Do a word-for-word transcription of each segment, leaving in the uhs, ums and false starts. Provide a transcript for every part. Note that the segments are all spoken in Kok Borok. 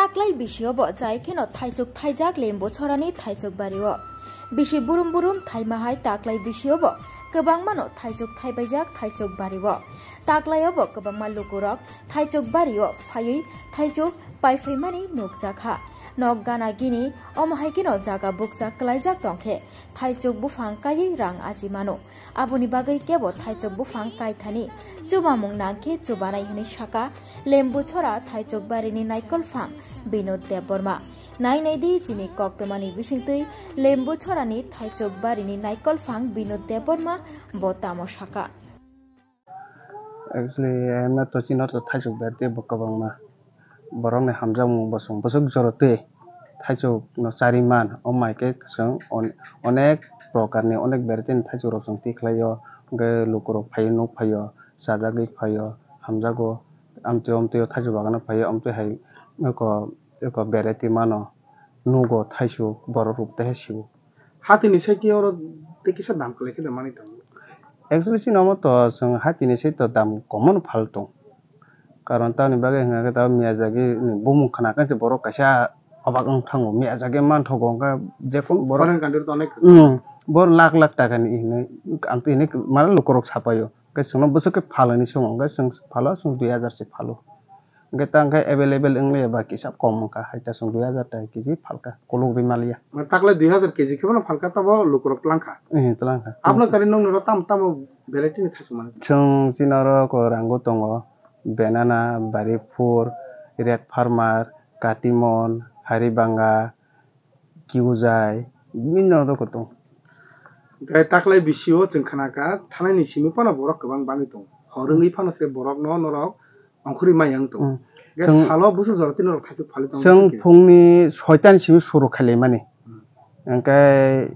Taklai bisio bo jai kheno thaichuk thaijak Lembu Chorani thaichuk bario. Bisi burum burum thaima hai taklai bisio bo kwbangmano thaichuk thaibaijak thaichuk bario. Taklaio bo kwbangma lukurok thaichuk bario phaiwi thaichuk paiphaimani nukjakha. Nok gana gini omo hai kheno jaga bukchak kwlaijak tongkhe thaichuk buphang kaiwi rang aji mano. Aboni bagwi kebo thaichuk buphang kaithani chubamung nangkhe chubanai hwnwi saka Lembu Chora thaichuk barini naikol phang Binod Debbarma. Nai nai di chini koktwmani bisingtwi Lembu Chorani thaichuk barini naikol phang Binod Debbarma bo tamo saka. Actually, emno to chini to thaichuk ber tei bo kwbangma. Borokni hamjakmung bosong bwswk jora twi thaichuk no chari man, o mai khe chwng on-, onek prokarni, onek variety ni thaichuk rok chwng tikhlaio, hwnkhe lukurok phaio, nuk phaio, chajagwi phaio, hamjago, amtwi omtwi o thaichuk bagano phaio, amtwi hai eko, eko variety mano nugo thaichuk borok ruk taiha sio. Hatini sai khe oro tei kisa dam kwlai khe da manwi tongo. Actually, chini omo to chwng hatini sai to dam komono phal tong. Karon tamoni bagwi hwnka khe tamo Miyazaki ni bumung khna khe borok kaisa obak wng thango. Miyazaki manthogo hwnka jekun borok. Foreign country to onek. Hmm, bor lakh lakh taka ni hinwi, ang to hinwi mane lukurok sapaio. Hwnkhe chwngno bwswk khe phal hinwi swngo, hwnkhe chwng phalo, chwng dui hazar se phalo. Hwnkhe ta hwnkhe available wng liya ba kisa kom wngkha, hai ta chwng dui hazar taka kg phalkha, kolok ri maliya. Takle dui hazar kg khe bono phalkha, tamo lukurok twlangkha. Eh, twlangkha. Aboni kari nokni oro tamo tamo variety ni thaichuk mano? Chwng chini oro ko rango tongo, banana, bari phur, red farmer, katimon, haribanga, kiujai, bibinno rok tongo. Hwnkhe taklai bisio chwng khnakha, thanani simi phano borok kwbang bangwi tongo. Hor wngwi phano se borokno norok ongkhorwi maya wng tongo. Hmm. Hwnkhe salo bwswk jora tei norok thaichuk phalwi tongo. Chwng phungni soitani simi suru khailaimani. Hmm. Hwnkhe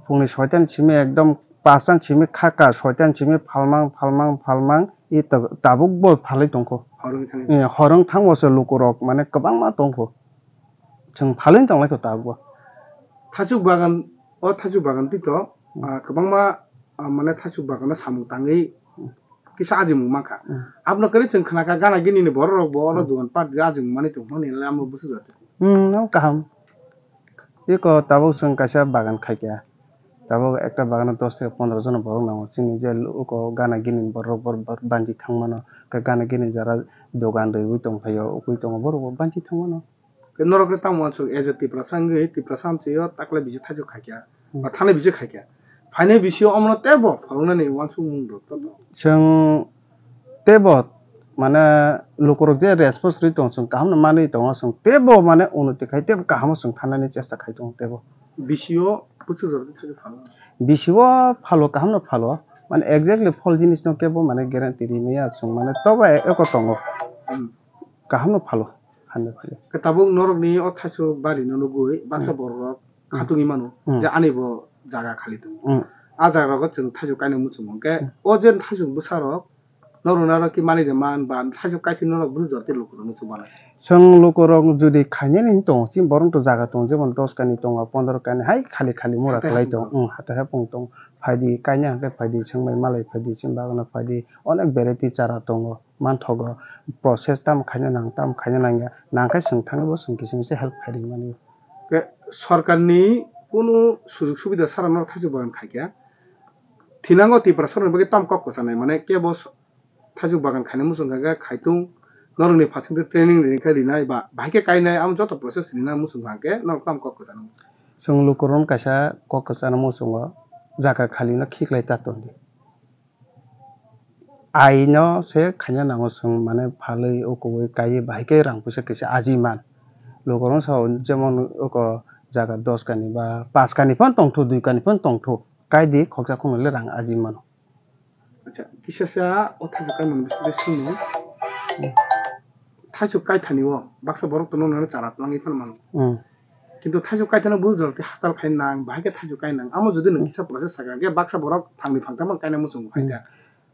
phungni soitani simi ekdom pastan simi khaka, soitani simi phalmang, phalmang, phalmang, i tabuk bo phalwi tongkho. Hor wngwi thangwi. Eh, hor wng thangbo se lukurok mane kwbangma tongkho. Chwng phalwi tonglaikho tabukbo. Thaichuk bagan, o thaichuk bagan twi to, hmm, ah, kwbangma, ah, mane thaichuk bagano samung tangwi kisa ajimung mankha. Hmm. Abono kwrwi chwng khnakha gana gini ni borok rok bo oro, hmm, dogan pat ajimung mani tong mani le amo bwswk jora. Hmm, no kaham. Eko tabuk chwng kaisa bagan khaikha. Tabuk ekta bagano dos theke pondro jona borok nango. Chini je uko gana gini borok bor-, bor-, banchi thangmano. Khe gana gini jara dogan rwui tongphaio, ukui tongo borok bo banchi thangmano. Khe norok khe tamo uansuk as a Tiprasa wngwi Tiprasa amchio taklai bisi thaichuk khaikha. Hmm. Ba thanai bisi khaikha. Phainai bisio omono teibo phoroknani uansukmung rok to. Chwng teibo mane lukurok je response rwi tongo, chwng kaham no manwi tongo, chwng teibo mane unnoti khai teibo kaham o chwng thanani chesta khai tongo teibo. Bisio bwswk jora khe thaichuk phalo? Bisio phalo, kaham no phalo, mane exactly phol jinis no kebo mane guarantee rimaya chwng mane tobo eko tongo. Hmm. Kaham no phalo, hamya phale. Khe tabuk norokni o thaichuk bari no nugui baksa, hmm, borok rok, hmm, khatungwi mano, hmm, je ani bo jaga khali tongo. Hmm. A jaga rogo chwng thaichuk kainwi muchungo. Hwnkhe, hmm, o je thaichuk bwsa rok norok naro ki mani de man ba thaichuk kaithwi norok bwswk jora tei lukurok no chubanai. Chwng lukurok jodi khainani tongo, chini borok to jaga tongo, jemon dos kani tongo, pondro kani hai khali khali mura hatai khwlai hapung tongo. Tongo. Hmm, hatai hapung tongo. Phaidi kaina hwnkhe phaidi, chwng bai malai phaidi, chini bagano phaidi, onek variety chara tongo. Manthogo, process tamo khaina nang, tamo khaina nangya, nangkhe chwng thangwi bo chwng kisa misa help khairwi mani. Khe sorkarni kunu sujug subida sara norok thaichuk bagan khaikha, thinango Tripura sorkarni bagwi tamo kok kwchanai, mane kebo so-, thaichuk bagan khaina muchung kha khe khaitung, norokni phaisingtwi training rini khe rinai ba bahai khe kainai, amo joto process rinai muchung kha khe norok tamo kok kwchanai? Chwng lukurokno kaisa kok kwchana muchungo, jaga khalino khiklai ta tondi. Aino se khaina nango chwng, mane phalwi ukugwi kaiwi bahai khe rang puisa kisa aji man. Lukurokno sao jemon uko jaga dos kani ba panch kani phano tongthu, dui kani phano tongthu, kaidi khoksa khoknwi le rang aji mano. Acha, kisa sa o thaichuk kaimani bisingtwi swngmung. Hmm. Thaichuk kaithani o baksa borok tono nang chara twlangwi phano mano. Hmm. Kintu thaichuk kaithano bo jora tei hachal khai nang, bahai khe thaichuk kai nang. Amo jodi nwng kisa process sakha khe baksa borok phangni phangtham kaina muchungo hai da.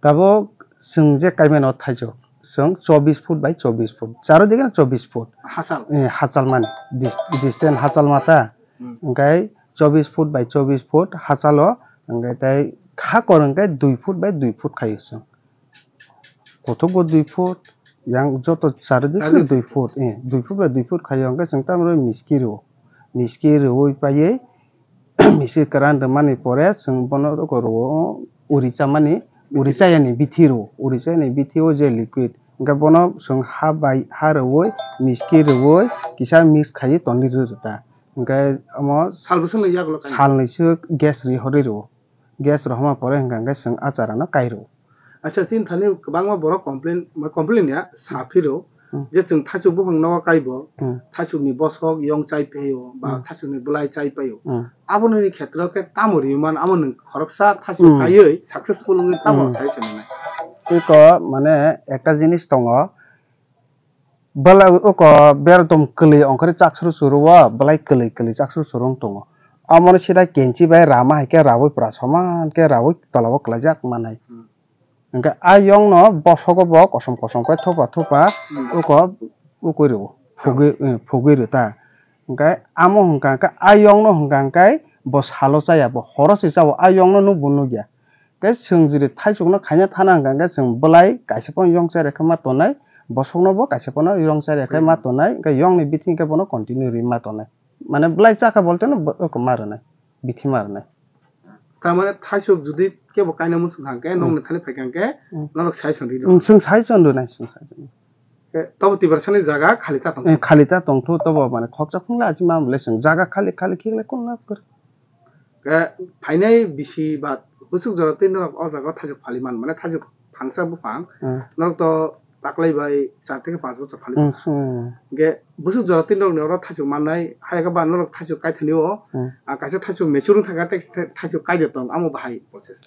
Tabuk chwng je kaimano thaichuk, chwng chobbish foot by chobbish foot. Charo dige chobbish foot. Hachal. Eh, hachal mani. Dis-, distance hachal mata. Hmm. Hwnkhe chobbish foot by chobbish foot hachalo, hwnkhe tei hakor hwnkhe dui foot by dui foot khaio chwng. Kothokbo dui foot, yang joto chari dui Chari foot, dui foot, eh, dui foot bai dui foot khayo, hwnkhe chwng tamo rw miski rw-o. Miski rw-oi paiwi, miski kwran rwmani pore chwng bono rw-o, uri chamani, uri chayani bithi rw-o, uri chayani bithi o je liquid, hwnkhe bono chwng ha bai, ha rw-oi, miski rw-oi, kisa mix khaiwi tonwi rw rwta. Hwnkhe omo Sal bwswkni yagulo kainwi. Salnwi swk gas ri horwi rw-o. Gas rohorma pore hwnkha hwnkhe chwng a chara no kai rw-o. Acha, chini thani kwbangma borok complain, ma complain ya, sa Hmm. phiro, Hmm. je chwng thaichuk buphang nogo kaibo, Hmm. thaichukni bosok yong chai phaio, ba Hmm. thaichukni bwlai chai paio. Hmm. Aboni khetro khe tamo ri man, amo nwng khoroksa thaichuk Hmm. kaiwi successful wngwi tamo Hmm. thai se nai. Eko mane ekta jinis tongo, Bwlai oko berdom kwlwi ongkhorwi chaksuru churu o, bwlai kwlwi kwlwi chaksuru churu wng tongo. Omono sida kenchi bai rama hai khe raui pura soman khe raui tola o kwlaijak manai. Hmm. Hwnkhe a yong no bosogo bo kosom kosom khe thupa thupa Hmm. oko ukui rw-o, phugwi, eh, phugwi rw ta. Hwnkhe amo hwnkha hwnkhe a yong no hwnkha hwnkhe bo salo chaya, bo horo se chao, a yong no nukbo nukya. Khe chwng jodi thaichukno khaina thana hwnkha hwnkhe chwng bwlai kaisa phano yong chai rwkhe ma tongnai, bosokno bo kaisa phano yong chai rwkhe ma tongnai, hwnkhe yongni bithi hwnkhe bono continue rwi ma tongnai. Mane bwlai chakha bolte no bo-, oko ma rwnai, bithi ma rwnai. Tamane thaichuk jodi kebo kaina muchung hwnkha hwnkhe, Hmm. nokni thani phaikha hwnkhe, Hmm. norok suggestion rwi Hmm, rw. Chwng suggestion rwnai, chwng suggestion. Khe tobo Tiprasani jaga khali ta tongthu. Eh, khali ta tongthu, tobo mane khoksa phungla achima bwle chwng jaga khali, khali khe le kun na kwrwi. Khe phainai bisi ba bwswk jora twi norok o jaga o thaichuk phali man, mane thaichuk thangsa buphang, Hmm. norok to taklai bai char theke panch bochor phali Hmm, man. Hmm. Hwnkhe bwswk jora twi norok ni oro thaichuk mannai, hayakhe ba norok thaichuk kaithani o, Hmm. ah, kaisa thaichuk mature wng thangkha tei thaichuk kaide tong, amo bahai process.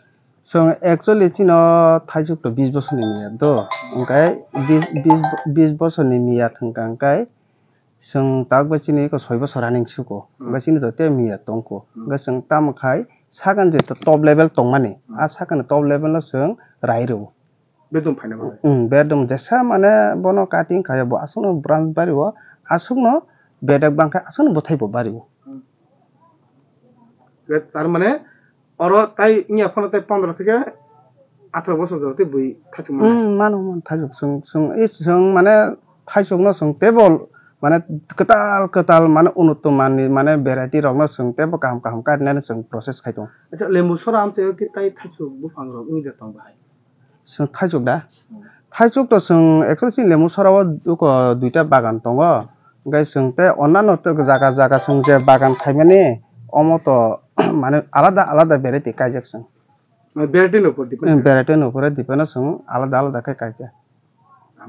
Chwng actually chino thaichuk to bis bosorni miya do, hwnkhe bis, bis, bis bosorni miya thwngkha hwnkhe, Chwng tak bai chini eko soi bosor running suko. Hmm. Hwnkhe chini to tei miya tongko. Hmm. Hwnkhe chwng tamo khai sakani je to top level tongmani. Hmm. A sakani top level no chwng rai rwo. Bedroom phaina bagwi. Hmm, bedroom jesa mane bono cutting khaio bo aswkno branch bario, aswkno bedek bangkha aswkno bwthai bo bario. Hmm. Tar mane oro tai wngya phano tai pondro theke atharoh bosor jora tei bui thaichuk mano. Hmm, mano, mano, thaichuk. Chwng, chwng, eh, chwng mane thaichukno chwng teibo mane kwtal, kwtal mane unnot manni mane variety rokno chwng teibo kaham, kaham karinani chwng process khai tongo. Acha, lembu sora amtwi tai thaichuk buphang rok wngwi de tong bahai. Chwng thaichuk da? Hmm. Thaichuk to chwng actually chini lembu sora o uko duita bagan tongo. Hwnkhe chwng tei onnano tei jaga jaga chwng je bagan khaimani, omo to mane alada alada variety kaijak chwng. Mane variety ni upor depend Hmm, khe. Variety ni upore depend o chwng alada alada khe kaikha.